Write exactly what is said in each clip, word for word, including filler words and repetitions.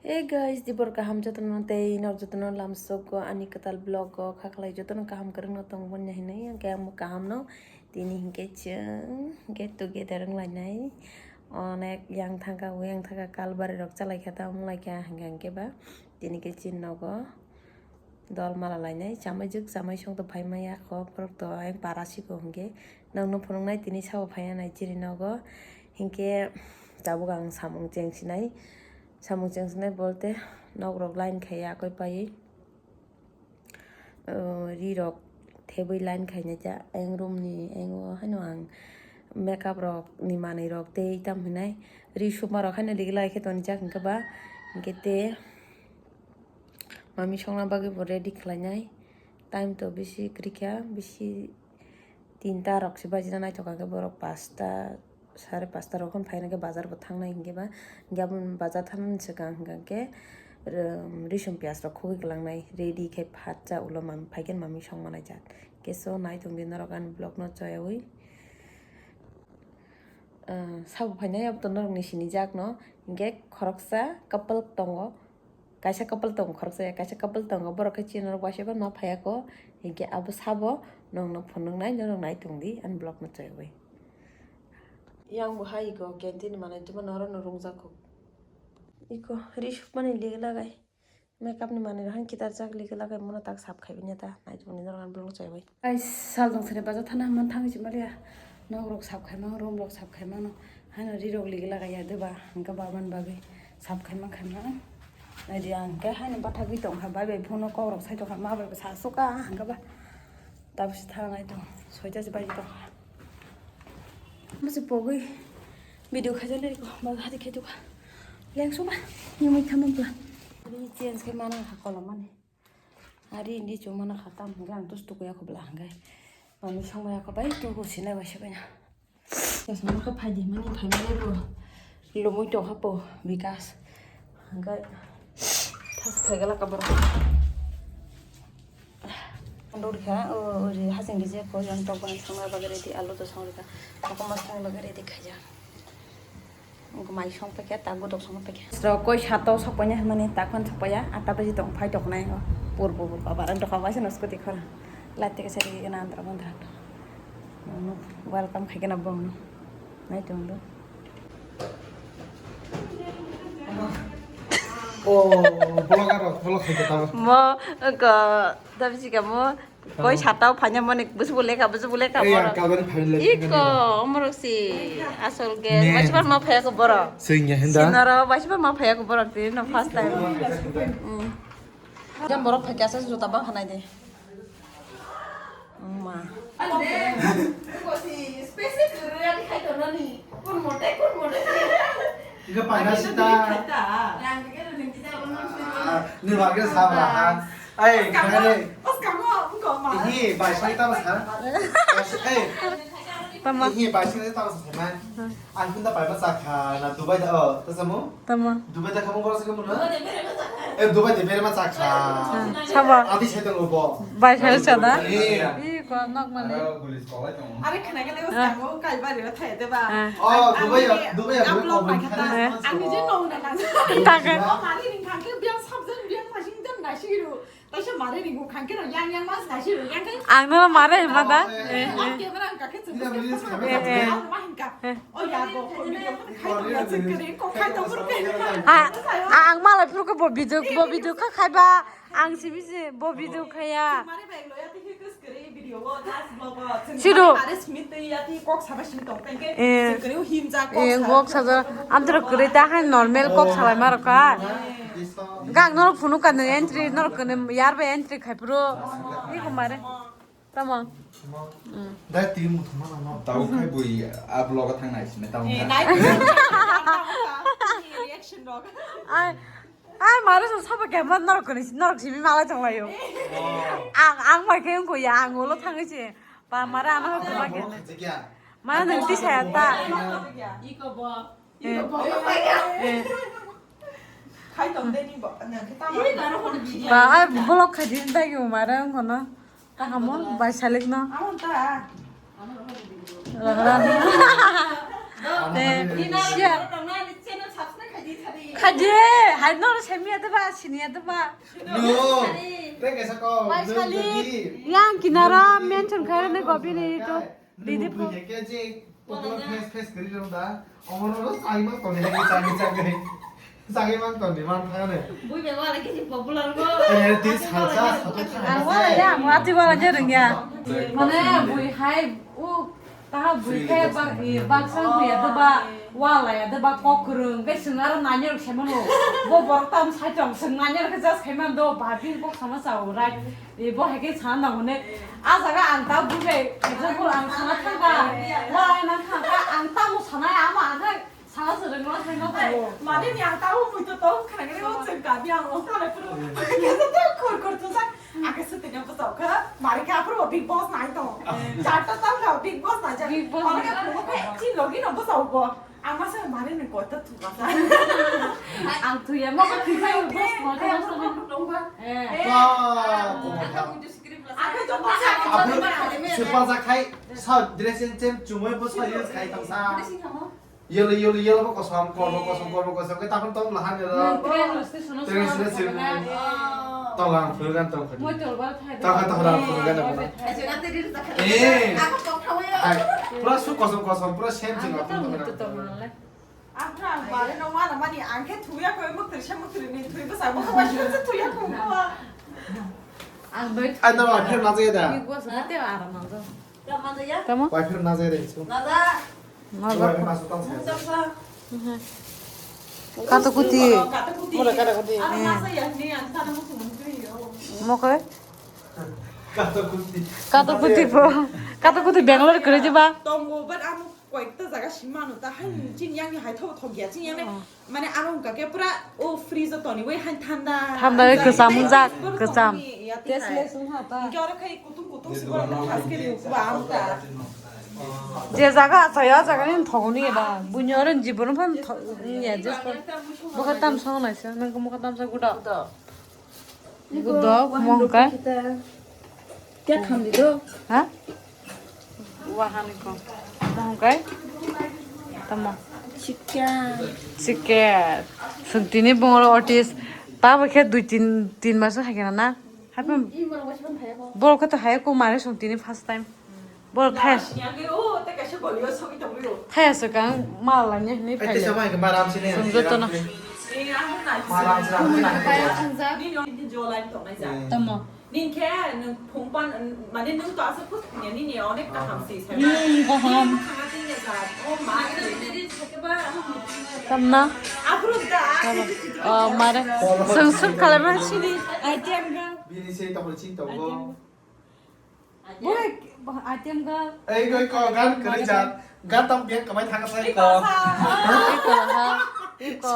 Hey guys, dibor kaham jotono tei nok jotono lamsogo ani kwtal vlog o khaklai jotono kaham kwrwngno tongbo hinwi hwnkhe ang bo kaham no tini hwnkhe chwng get together wnglainai onek yang thangkha o yang thangkha kalbari rok chalaikha ta wnglaikha hwnkhe hwnkhe ba tini khe chini nogo dol mala lainai chamai jwk chamai song to phaimaya kho borok to ayang para siko hwnkhe nokno phunuknai tini sabo phaiya nai chini nogo hwnkhe tabuk ang samung chengsinai. Samung chengsinai bolte nok rok line khai ya koi paiwi, ri rok thebwi line khainai ta ayang room ni ayang o haino ang makeup rok ni manwi rok tei tamo hinai ri suma rok haino ligi lai khe toni jak hwnkhe ba hwnkhe te mami songna bagwi bo ready khlainai time to bisi kwrwikha bisi. Tinta rok se bajina naithok kha khe borok pasta sare pasta rok phano phaina khe bazar bo thangnai hinkhe ba hinkhe aboni bazar thangnani swkang hinkhe risum piyaj rok khogwi kwlangnai ready khe phatsa ulo mami phaikhe mami songma naijak keso naithok di norok ani vlog no choyawi sabo phainai abo to norok ni sinijak no hinkhe khoroksa couple tongo. Kaisa couple tongo khoroksa ya, kaisa couple tongo, borok khe chini norok waisa bai ma phaiya kho, hinkhe abo sabo nokno phunuknai norok nai tongdi ani vlog no choyawi. Yang bo hai iko canteen ni manwi tuma norok no rungjak kho. Iko ri sukmani lig lagai makeup ni manwi rok han kitar jak lig lagai mono tak sap khai bini ta nai tongdi norok ani vlog no choyawi. Ai sal dong sene baja thana man thang si maliya. Nok rok sap khaima, room rok sap khaima no. Haino ri rok lig laga ya deba, hingke baban bagwi sap khaima khaima. Nai di ang ke haino bathagwi tong kha, bai bai phone no kok rok sai tong kha, ma bai sa suka hingke ba. Tabuk se thang nai tong, soita se bai tong kha. Mase pogwi video khaijak nai ko, ba hadi khai tong kha. Leng suka, ni mui thamang pla. Ri change khai mana kha kolom mani. Ari indi chumana kha tam hingke ang tus tukuya kho bla hingke. Mami songmaya kho bai tuku sinai bai se bai na. Chasma kha phai di mani phai mani bo. Lomoi tong kha po bikas. Hingke thas thai gala ka borok. Ando rikha o ri hasing rije ko yang tok ban songna bagre di alu to song rikha. Ako mas song bagre di khaja. Mai song paikha, tak godok song paikha. Sro koi sato sok paina hwnmani tak phan sok paiya, atta baji tong phai tok nai o. Pur pur pur babar ang dokha waisa no scooty khora. Light teke sari gana andra bondra. Welcome khai gana bong no. Nai tong do. Oh, vlogger rok, vlog khai ta. Mo ko, tapi sih kamu. Koi satao phanya mani busu buleka busu buleka. Ei, borok. Ang kalbari phai le. Iko omorok si asol ge. Waisa ma phaya ko borok. Sing ya hinda. Sinaro waisa ma phaya ko borok tini no first time. Hmm. Jam borok phai kasa juta bang hanai de. Ma. Iga paina sita. Ni bagre sabra ha. Ai, khare. Ihi, bai sai ta basa. Ai. Tama. Ihi, bai sai ta basa, man. Ang kunda bai basa kha na Dubai da, oh, ta samu? Tama. Dubai da kamu boros kamu na? Eh, Dubai de bere ma chakha. Sabo. Adi sai tong bo. Bai sai sa da. Eh. Ih, ko nok mani. Are khna gede basa kamu kalbari ra thai de ba. Oh, Dubai ya, Dubai ya. Ang je nong na na. Taga. Mari ring khang ke biang sabjan biang masing jan nasi ru. Taisa mare ringo khangke rok yang yang mas nasi rok yang kai. Ang no mare hima da. Ang ke mara ang kake chuk. Ang ma hingka. Oh ya go. Video khai to chuk kare ko khai to bur ke. Ha, ang mala phuru ko bo video bo video kha khai ba. Ang si bisi bo video khaya. Mare bai lo ya ti ke kus kare video wo das vlog wo. Sido. Mare smit ya ti kok saba sing to kai ke. Kare him ja kok. Eh, kok saja. Amtro kare ta hai normal kok salai ma rok ka. Gak norok phunuk ka nung entry, norok kene yar bai entry khai phuru. Iko mare. Tamo. Dai twi muthuma nang no. Tau khai bui a vlog thang nai sine tamo. Eh, nai. Reaction dog. Ai, ai mare so sabo kema norok kene norok simi mala chong layo. Ang ang bai khe ko ya ang ulo thang se. Pa mare ano ko ma kene. Mana nung ti saya ta. Iko bo. Eh. Eh. Khai tong de ni bo, na ke ta ma. Ba, ai, vlog khai din ta yo mara ang kono. Ta hamon, bai salik no. Amon ta. Ragra. Eh, sia. Channel subscribe khai di thadi. Haje, hai no semi ate ba, sini ate ba. No. Tei kaisa kok, Bai nwng sali, jadi yang kinara mention khairani gobini to. Didi pho. Nwng buji khe je popular face face kari rong da. Omono ro sai ma toni, sai ma toni. Sai ma toni, man thane. Bui be wala kisi popular go. Eh, ti salsa, salsa. Ang wala ya, ang wati wala je rung ya. Mane bui hai, u, taha bui khe ba, i, baksa bui ya to ba, wala ya to ba kok rung, be sung aro nanya rung se mano. Bo borok tam sai tong, sung nanya rung khe just khai man do, ba bin kok sama sa u, right? Ebo hai khe sana nango ne. A jaga ang ta bujai, example ang sana thangkha. Wala nang thangkha, ang tamo sana ama ang khai sana se rengma khai ma thango. Mane ni ang ta umui to tong khana gre o cheng ka bi ang o sala puro. Kesa to khor khor to sa. Ake se tenya bujau kha. Mare kha puro Bigg Boss nai to. Charta tang kha Bigg Boss nai ja. Bigg Boss. Ola kha puro khe chin logi no bujau bo. Ama se mare ni kota tu basa. Ang tu ya ma ko tu sai boss ma ko boss ma. Eh. Wah, koma kha. Ake to basa. Abu, sepa jakhai, sa dressing change chumui bo sa use khai tong sa. Yellow, yellow, yellow bo kosom, kormo kosom, kormo kosom, ke takhon tom lahan yellow. Train station o. Train station. Tolang phuru gan tong khadi. Moi tolbar thai. Taha taha phuru gan tong. Eh. Hai, pura su kosom kosom, pura same same. Ang to tong le. Afra ang bare no mana mani ang khe thuya ko muktir se muktir ni thui basa bo ko ba se thuya ko ko. Ang bai. Ai, no, aphir na jai da. Big Boss na te ara na do. Tamo? Waifre na jai da su. Naja. Waifre na su tang sa. Kato kuti. Mura kato kuti. Mokoi? Kato kuti. Kato kuti po. Kato kuti Bangalore kore jiba. Tongo, but amo koyekta jaga simano ta hai chini yang ni hai thok thok ya chini yang ni. Mane ano wngkha khe pura o fridge o toniwi hai thanda. Thanda wngkha, kwcham wngkha, wngkha, kwcham. Tasteless wngkha ta. Hinkhe oro khai kutung kutung se borok no khas khe rio kuba ang ta. Je jaga achai o jaga ni thogoni ba. Buini oro jibono phan tho-, ya, just for. Mokha tamsa hwnai se, nang mokha tamsa guda. Gudo, mongka. Kya khamdi do? Ha? Wahani ko. Mongkai? Tamo. Chicken. Chicken. Sung tini bongolo otis. Tabo khe dui tin, tin mas hai kena na. Haipam. Bol khe to hai ko mare sung tini first time. Bol thai. Thai aswk ang mal lainai hinwi phai le. Sung jotono. Tamo. Nini kaham. Tamna. Tamo. Oh, mare. Sung sung khalai ma sini. Item ga. Bini se tamo ching tamo. Bore, item ga. Ei, goi ko gan kari jan. Gan tam biang kamai thang sai ko. Iko ha. Iko.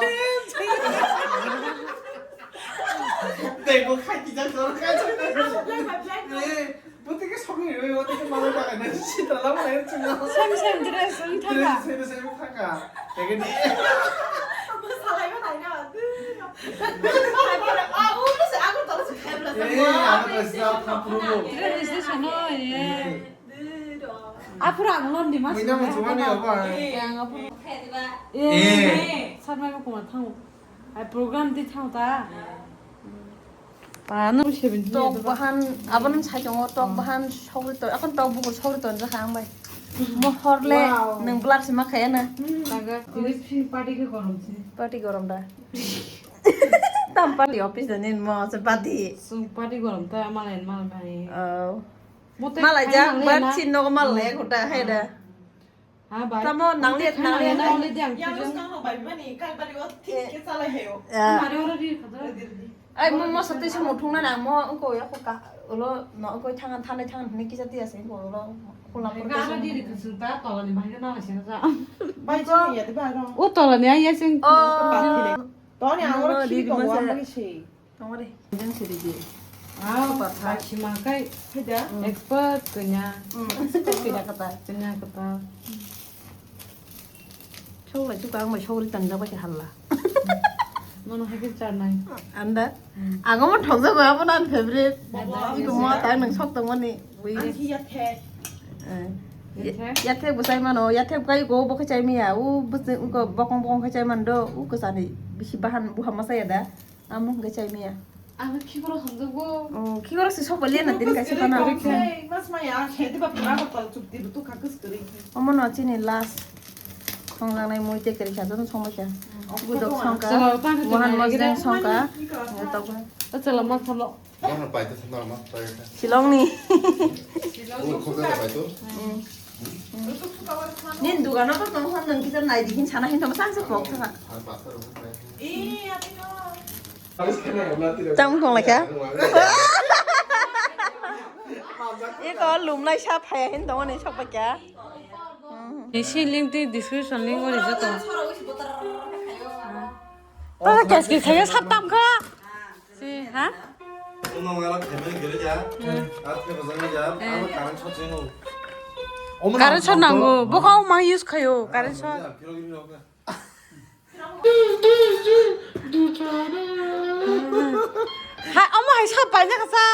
Tei bo khai ti jan jor khai jan. Eh, bo te ke song ni, bo te ke malo ta na si ta la ma na ching. Same, same dress, same thaka. Dress, same, same thaka. Tege di. Bo salai ba nai na. Eh, ano to sa thang pro. Train station o, eh. Aphuru ang lon di mas. Muina muchuma ni aba. Yang aphuru. Eh. Sarmai ma kuma thang. Ai program di thang ta. Pano seventeen. Tok bahan, abono sai tongo, tok bahan sogri ton, akon tok bukur sogri ton jakha ang bai. Mohor le, wow, nang blak se ma khaya na. Taga, ini si party ke gorom se. Party gorom da. Tam party office da nin mo se party. Sung party gorom ta malai mal bai. Oh. Mote malai ja, bar chin nogo malai kota hai da. Tamo nangli nangli nangli diang. Yang nus nang no bai mani kai bari o thik ke salai hayo. Mari oro ri khadra. Ai mo mo sati se muthung na nang mo ko ya ko ka ulo no ko thangan thanai thangan ne kisa tiya se ko ulo. Ko la ko aro di ri khusung ta tola ni bai na la se na. Bai ko ya de ba ro. O tola ni ai ya sing. Toni ang oro khiri tongo ang bai se. Tongore. Jeng siri di. Ah, super thai. Sima kai. Haida. Expert kanya. Expert kanya kata. Kanya kata. Chau lai tu kang mai chau ri tang jabai halla. Nono hai ke char nai. Anda. Ago mo thok jago abo nan favorite. Iko mo ta nang sok tong mani. Wi. Ang hiya the. Eh. Yathek bwsai mano, yathek kai ko bo khe chai miya, u bwsai ko bokong bokong khe chai man do, u kwchani bisi bahan buha masa ya da, amo hwnkhe chai miya. Ang khikoro hamjakgo. Oh, khikoro si sok baliya na tini kaisa khana. Mas maya, khedi ba pura ko tal chup di tu khakus kari. Omo no chini last. Khongjangnai mui te kari kha, joto songma kha. Gudok songka, mohan mojang songka. Chalo, ma khalo. Silong ni. Nin dugano to tong hon nang kita nai dikin sana hin tong sang se pok sa. Tam kong lekha. Eko lumnai sa phaya hin tong ni sok pakya. Isi link ti description link ori joto. Tata keski saya sap tam kha. Si, ha? Omo wala family gele ja. At ke bazar ja. Amo current shot jeno. Current shot nango. Bo kau ma use khayo current shot. Ha, omo hai sa pai na kasa.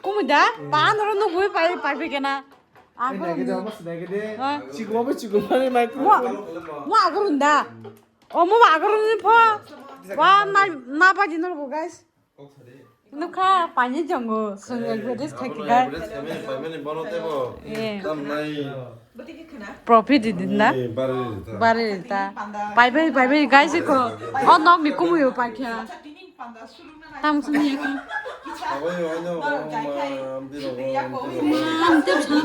Kumui da? Pa noro nugui pai pai pai kena. Aku. Nai gede, omo sinai gede. Chikuma bo chikuma ni microphone. Mo agurun da. Omo agurun ni pho. Wa na na pa dinor bo guys. Nukha, pani jongo, sung advertise khai khai. Advertise khai mani, khai mani bono tebo. Eh. Tam nai. Profit di din da? Eh, bare ta. Bare ta. Pai pai, pai pai, guys ko. Oh, nok ni kumuyo pa kya. Tam sung ni ko. Sabai yo no, ma, am di ro, am di ro. Am tep sa.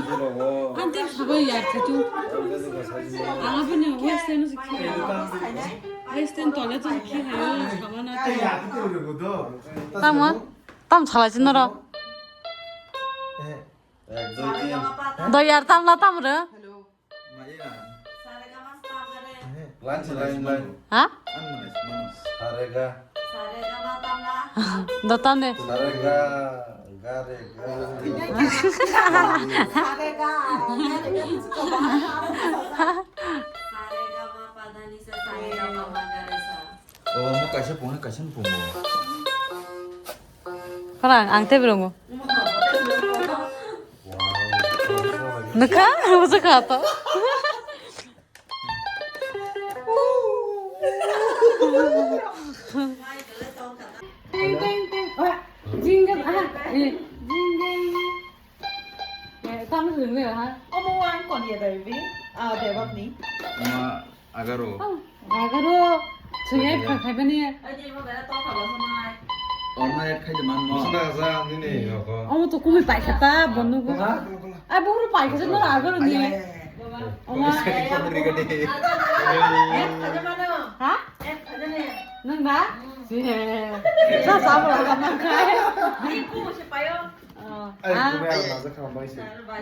Am tep sabai yar kha tu. Ang apni western se kya. Western tole to kya hai, sabana to. Tamo, tam salai si norok. Ek, dui, tin. Doi yar tam la tam re. Line, line, line. Ha? Sarega. Do tam de. Sarega, ga re, ga. Oh, mo kaisa pung, kaisa pung. Parang, ang tei brongo. Nukha, bujo kha to. Teng, teng, teng. Ah, jingle, ah, eh, jingle. Eh, tamo jingle, ha? Omo ang kon ya dari bi? Ah, debak ni. Ma, agaro. Oh, agaro. Suya khai khai bani. Ani mo bera to khalo sanai. Orna et khai de man mo. Sunda sa ni ni ko. Omo to kumi pai khata bonu go. Ai bohuru pai khata no agaro ni. Oma. Ha? Nang da? Sa sa bala ka nang kai. Ni ku mo se payo. Ah.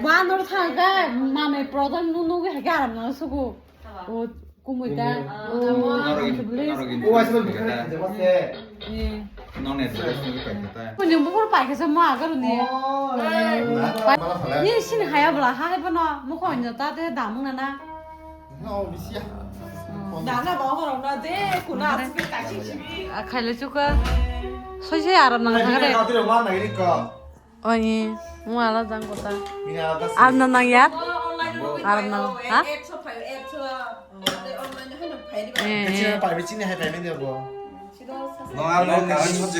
Ba nor thang kai mane program nu nu ge ga ram na sugu. O kumui da. O kumui. None dress ni pai khata. Kuni bukur pai khasa ma agar ni. Ni sin haya bala ha hai bano mukho nya ta te damung na na. No bisiya. Dana ba horo na de kuna asike kachi chibi. A khaile chuka. Soi soi aram nang thang re. Oi, mo ala jang kota. Arna nang ya? Arna, ha? Eh, eh.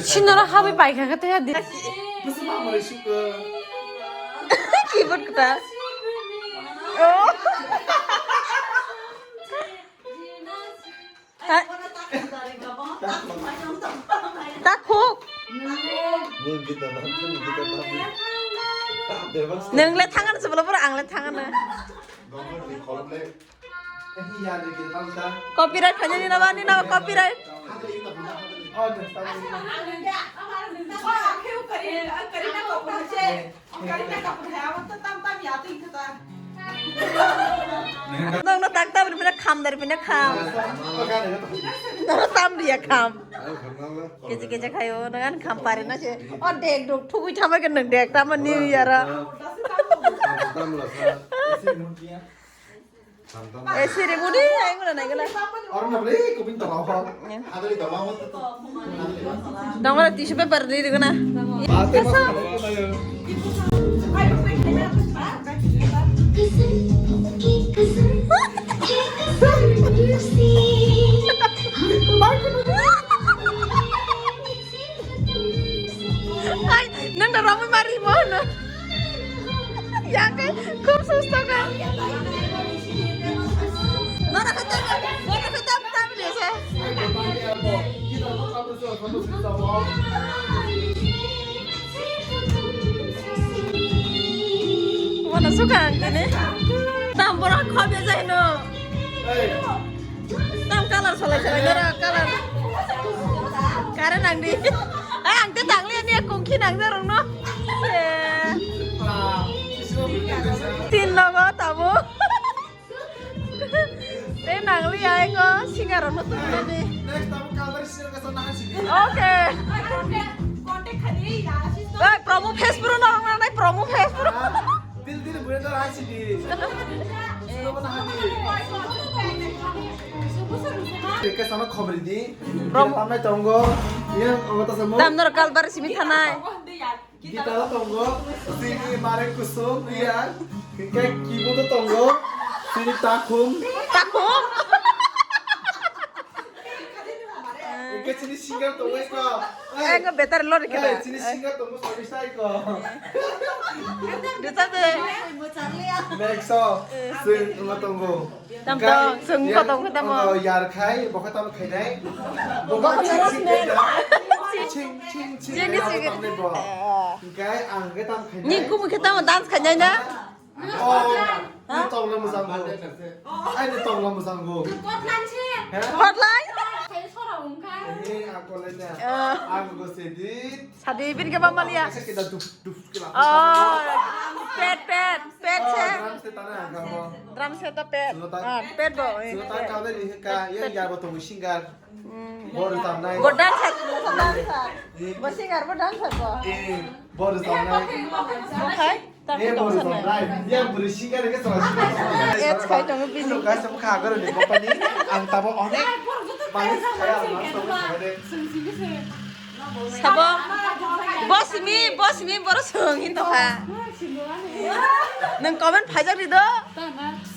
Sinara habi paikha kata ya di. Keyboard kata. Oh. Ha? Takhuk. Nwng le thangano se bwla bwrwi, ang le thangano. Copyright khainani naba, ni naba copyright. Nang no tak tak ripina kham dari pina kham. Nang tam dia kham. Keje keje khayo nang an kham pare na se. O dek dok thugui thama ke nang dek tama New Year. Eh, siri mudi, aing mana naik lah. Orang nak beli kuping tak apa. Ada di bawah tu. Dong mana tissue paper di di kana. Mati mas. Ayo. Ayo, ayo, ayo. Ramwi mari mo no. Yang kai khub susto ka. Nora khatam, nora khatam tam ni se. Mana suka ang tini. Tam borok khobe jai no. Tam color solai solai nora color. Kare nang di. Ai ang te tang le ni kung khi nang jarong no. Tin logo tabo. Te nang li ai ko singa rok no tu ni. Okay. Oi promo Facebook no nang nai promo Facebook. Dil dil bure dor hai sidi. Sino bana hani. Ke sama khobri di. Rom- Tamnai tongo. Yang ogo ta samo. Tam nor kalbar simi thanai. Gitara tongo. Sini mare kusum yang. Ke keyboard tongo. Sini takhum. Takhum. Engke chini singer tongwi ko. Engko better lo rikhe da. Chini singer tongo sawi sai ko. Rita de. Next song. Sing ma tongo. Tam tong, sing ko tong tamo. Yar khai, bokha tam khai dai. Bokha ching ching ching ching. Chini ching. Engkai ang ke tam khai. Ni kumu ke tamo dance khai dai na? Oh, ni tongla mujang go. Ai ni tongla mujang go. Hotline. Hotline. Eh, aku lainnya. Aku go sedit. Sadi bin ke mamalia. Kita dup dup kila. Oh, pet pet pet se. Drum set tane agamo. Drum set to pet. Ah, pet bo. Sudah tak kau dari ka ya ya betul singer. Baru tamnai. Bo dancer, bo dancer. Bo singer, bo dancer bo. Eh, baru tamnai. Okay. Eh, baru tamnai. Ya baru singer ke salah singer. Yes, kai tong bini. Guys, kamu kagak ada di company. Ang tabo onek. Bangis kaya, bangis kaya. Sabo, bo simi, bo simi, boro song hin tokha. Nang comment phaijak ri do.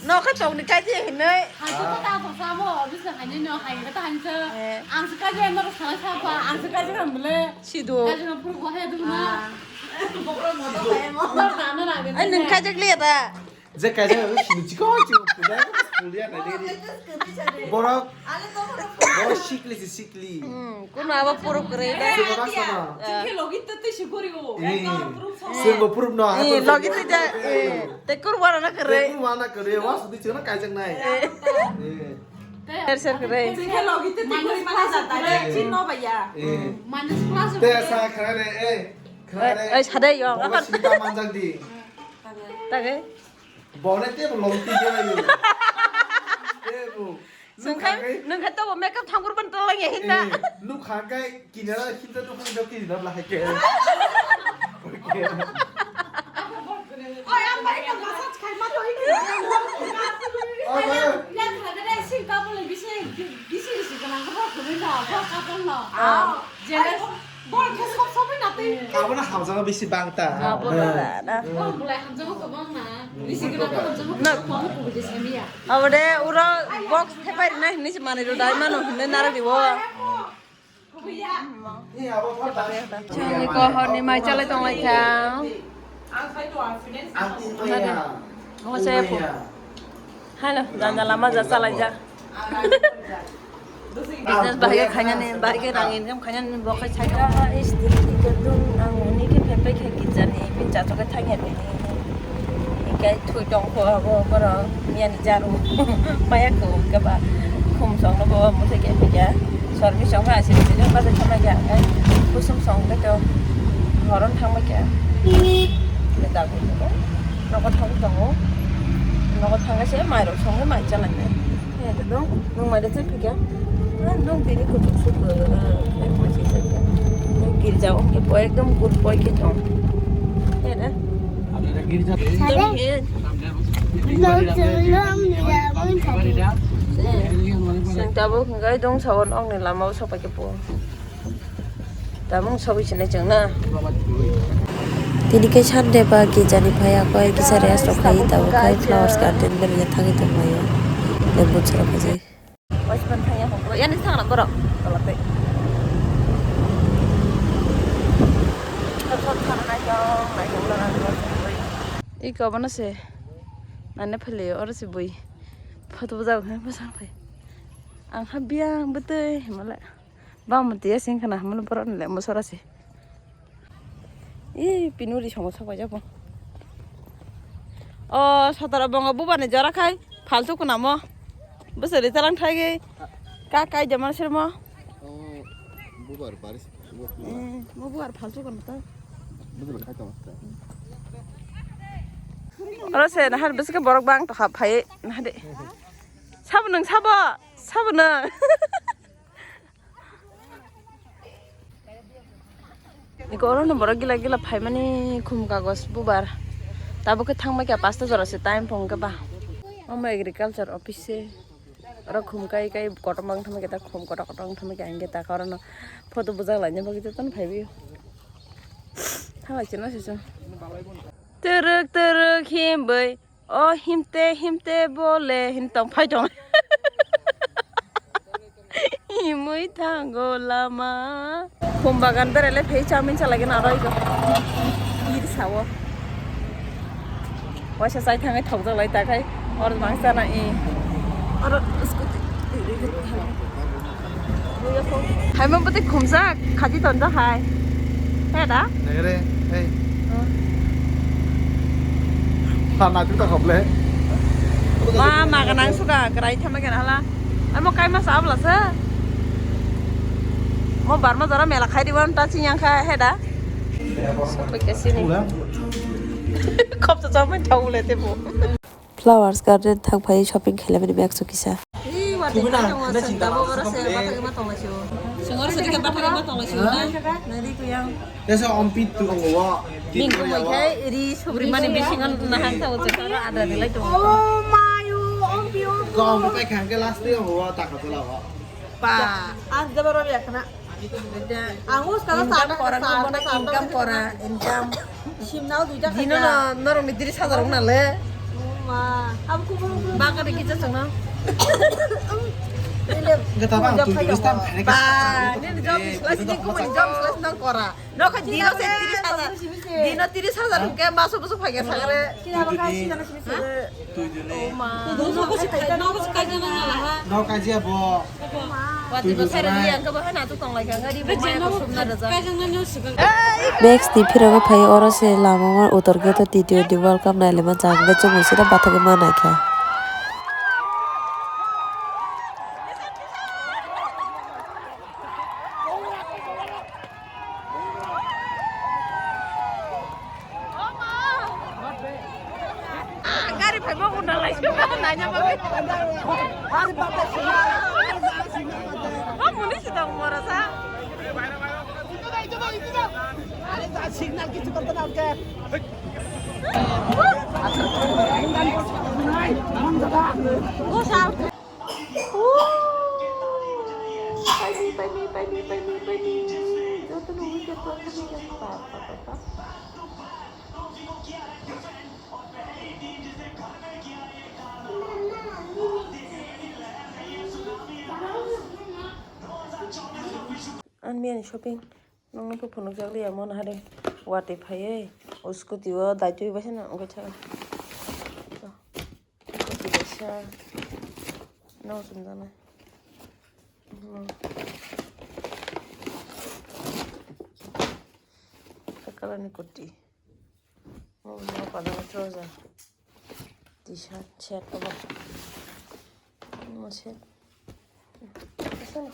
No kha chok ni kai je hinai. Hai to ta to sabo, bisa hani no hai ta han se. Ang se kai je no sa sa pa, ang se kai je ram le. Sidu. Kai je no pur ko he du na. Ai nang khaijak le ta. Je kaisa sini chikon chikon puja pulia na deri. Borok. Borok sikli si sikli. Hmm, kuno abo puruk kore da. Sini ba sama. Jengke logi tete si gori o. Sini bo puruk no. Logi tete. Te kurwana kore. Te kurwana kore. Was di chuna kaijak nai. Ser ser kore. Jengke logi tete gori mana jata. Chin no baya. Minus plus. Te sa khare eh. Khare. Ai sadai yo. Borok sini ta manjak di. Tage. Bone tebo long twi gelayo. Tebo. Nungkhai, nungkhai tobo makeup thangkur ban tolang ya hinna. Nukha kai kinara hinta nukha do kinara lahai ke. Oi, ang bai ka massage khai ma to hinna. Oi, oi. Yang khade dai sing ka bole bisi bisi bisi kana ko ko na ko ka ko na. Jele. Bol khe sob sob na twi. Abo na hamjama bisi bang ta. Abo na na. Bol bulai hamjama ko bang na. Bisi gana ko hamjama ko bang ko bisi miya. Abo de uro box thepai na hinni se mani ro dai mano hinne nara dibo. Ni abo pa ta. Chini ko hor ni mai chale tong lai kha. Ang sai to ang finance. Ang tin maya. Mo se po. Halo, janja lama ja chalai ja. Business bahai khainani, bahai rang income khainani bo khai sai. Is dili ke dun ang uni ke pepe khe kijani, bin cha choke thangya bini. Ikai thui tong kho abo boro miyani jaru. Maya ko ke ba khum song no bo mo se ke pika. Sorbi song ha sini sini ba de thama ya. Kusum song ke to horon thangma kya. Ni ta ko. Nogo thang tongo. Nogo thang se mai ro song mai chalai nai. He to dong, nung mai da chai phika. Nung tini kutuk suk. Girja ong ke poi ekdom good boy ke tong. He da. Sade. Sing tabuk hinggai dong sawon ongni lama o sopai ke po. Tabung sawi sinai chwng na. Tini khe Sunday ba girjani phai, ako ai kisa rest rok khai, tabuk khai flowers garden berwi thangwi tonglaio. Lembu chwra khajai. Waisman thangya hoklo, yani thangna borok. Tolak tei. Thar thar thar nai. Iko bono se nane phali oro se bui photo bujak khe bwsang phai. Ang ha biyang bwtwi himale bang mutiya sing khana hamle borok ni le musora se. Ih, pinuri songo sok paijak bo. O sotoro bongo bubani jora khai faltu kunamo. Bwsari talang thai ge ka kai jaman sermo. O bubar baris. Mo bubar faltu kun ta. Bubar khai tong ta. Oro se nahar biske borok bang to hap phai nahade. Sabo nang sabo, sabo nang. Iko oro no borok gila gila phaimani khum kagos bubar. Tabuk khe thangma khe pasta jora se time phung khe ba. Omo agriculture office se. Oro khum kai kai kotorma wng thangma khe ta khum kotor kotor wng thangma khe ang khe ta oro no photo bujak laina bagwi jotono phaiwi. Thanglai chino se chwng. Twrwk twrwk himbai. O himte himte bole hin tong phai tong. Himwi thango lama. Khum bagan berele phei chowmin chalai gana roi go. Ir sawo. Waisa chai thangai thok jalai takai. Or mang chana i. Or scooty. Haima bwtwi khumjak, khaji tonjak hai. He da? Nagre, hey. Sana tu tak kable. Ma, ma ganang suka, kerai thama kena hala. Amo kai masa abla sa. Mo barma jora mela khai diwan ta chinyang kha, he da? Sok bai kasini. Khop to chamai thau le te bo. Flowers garden thang phai shopping khailai mani bag so kisa. Ih, watwi kha tongo, sengkabo oro se bathagwi ma tonglaisio. Sengor sedikhe bathagwi ma tonglaisio na? Nari kuyang. Tesa ompit tu tongo. Ning kumui khai ri subri mani bisingo nahang thago chwkaro adra dilai tongo. Oh my, oh, ompi, ompi. Kom pai khang ke last day tongo, ta khatula ho. Pa. Ang jabaro ya khana. Ang us kala income kora, no bono income kora, income. Simnao duita khaja. Dino no norok ni tris hajar wng nale. Ma, abo kubur kubur. Baka de kisa chwngno. Gata bang tu tris tam khaina. Ba, ni job slice ni kumani job slice nang kora. No kha dino se tris hajar. Dino tris hajar hwnkhe maso busu phai khe sagre. Sina baka sina sini sini. Twi duni. Nogo se kai, nogo se kai jana na ha. Nogo kai jia bo. Wati bo sai ri ang ka ba na tu tong lai ka ngari bo mai ko sumna da ja. Next ni phirok phai oro se lama ma utor gate o T twenty World Cup nai le ma jang ge chungo sida bathagwi ma nai kha. Gari phai bo unda lai se ba naina bagwi. Ba muni si tong mora sa. Signal kichu korte na unke. Jotono wicket, jotono wicket. Pa, pa, pa, pa. Ang miyani shopping. Nokno khe phunukjak liya, mona hade watwi phaiwi o scooty o daitwi baisa no wngwi thangkha. Scooty kaisa no chumjaknai. Kakalani kurti. O padama trouser. T-shirt, shirt obo. Omo shirt. Asana.